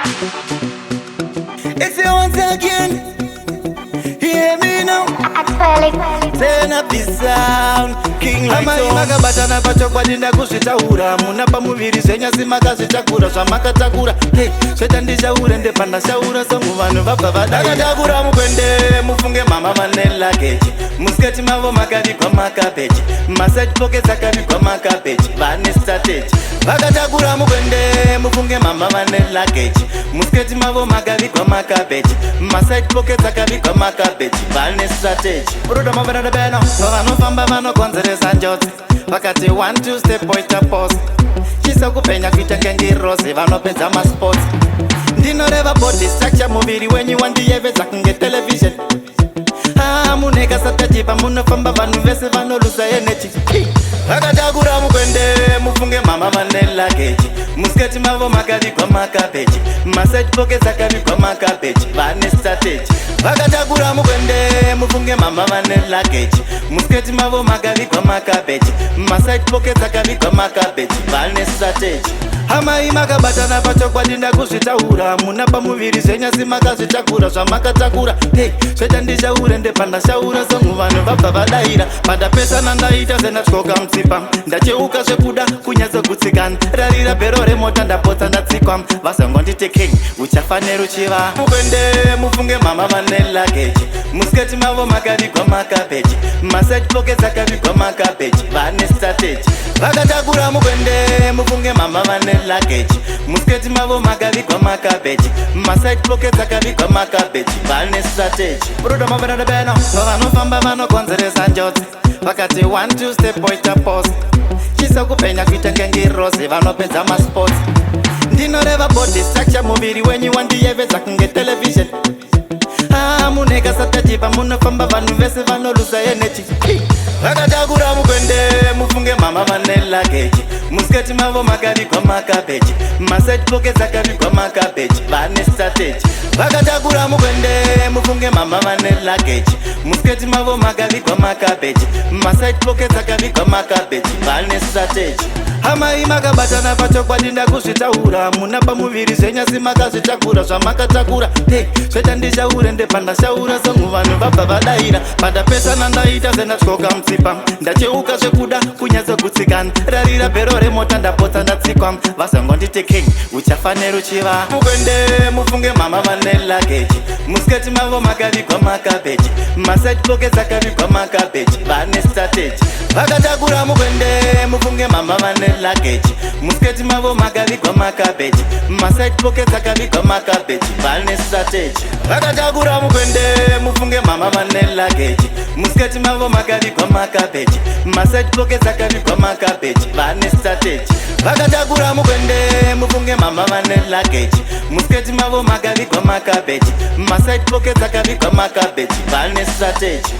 It's you once again. Hear me now. Turn up the sound. King Amai makabatana pachokwadi, ndakuzvitaura. Muna pamuviri zvenyasi makazvitakura, zvamakatakura. Hey, zvetandishaure ndepandashaura songu, vanhu vabva vadakatakura mukwende. Mufunge mama vane luggage, musketi mavo makavigwa makabeji, maside pockets akavigwa makabeji, vane strategy. Vakatakura mukwende, mufunge mama vane luggage, musketi mavo makavigwa makabeji, maside pockets akavigwa makabeji, vane strategy. Rudomavenodebeno vanofamba vanokonzeresa njodzi, vakati one two step poita pose, chiso kupenya kuita ngengirozi, vanopedza masports. Ndinoreva body structure, muviri wenyu wandiyevedza kunge television. Ah, mune kastrategy, pamunofamba vanhu vese vanoluza energy. Vakatakura mukwende, mufunge mama vane luggage, musketi mavo makavigwa makabeji, maside pockets akavigwa makabeji, vane strategy. Vakatakura mukwende, mufunge mama vane luggage, musketi mavo makavigwa makabeji, maside pockets akavigwa makabeji, vane strategy. Amai makabatana pachokwadi, ndakuzvitaura. Muna pamuviri zvenyasi makazvitakura, zvamakatakura. Hey, zvetandishaure ndepandashaura songu, vanhu vabva vadaira. Pandapesana ndaita sendatyoka mutsipa, ndacheuka zvekuda kunyatsogutsikana. Rarira bhero remota, ndapotsa ndatsikwa, vazongonditi, "King, uchafanira uchiva mukwende." Mufunge mama vane luggage, musketi mavo makavigwa makabeji, maside pockets akavigwa makabeji, vane strategy. Vakatakura mukwende, mufunge mama vane luggage, musketi mavo makavigwa makabeji, maside pockets akavigwa makabeji, vane strategy. Rudomavenodebeno vanofamba vanokonzeresa njodzi, vakati one two step poita pose, chiso kupenya kuita ngengirozi, vanopedza masports. Ndinoreva body structure, muviri wenyu wandiyevedza kunge television. Ah, mune kastrategy, pamunofamba vanhu vese vanoluza energy. Vakatakura mukwende, mufunge mama vane luggage, musketi mavo makavigwa makabeji, maside pockets akavigwa makabeji, vane strategy. Vakatakura mukwende, mufunge mama vane luggage, musketi mavo makavigwa makabeji, maside pockets akavigwa makabeji, vane strategy. Amai makabatana pachokwadi, ndakuzvitaura. Muna pamuviri zvenyasi makazvitakura, zvamakatakura. Hey, zvetandishaure ndepandashaura songu, vanhu vabva vadaira. Pandapesana ndaita sendatyoka mutsipa, ndacheuka zvekuda kunyatsogutsikana. Rarira bhero remota, ndapotsa ndatsikwa, vazongonditi, "King, uchafanira uchiva mukwende." Mufunge mama vane luggage, musketi mavo makavigwa makabeji, maside pockets akavigwa makabeji, vane strategy. Vakatakura mukwende, mufunge mama vane luggage, musketi mavo makavigwa makabeji, maside pockets akavigwa makabeji, vane strategy. Vakatakura mukwende, mufunge mama vane luggage, musketi mavo makavigwa makabeji, maside pockets akavigwa makabeji, vane strategy. Vakatakura mukwende, mufunge mama vane luggage, musketi mavo makavigwa makabeji, maside pockets akavigwa makabeji, vane strategy.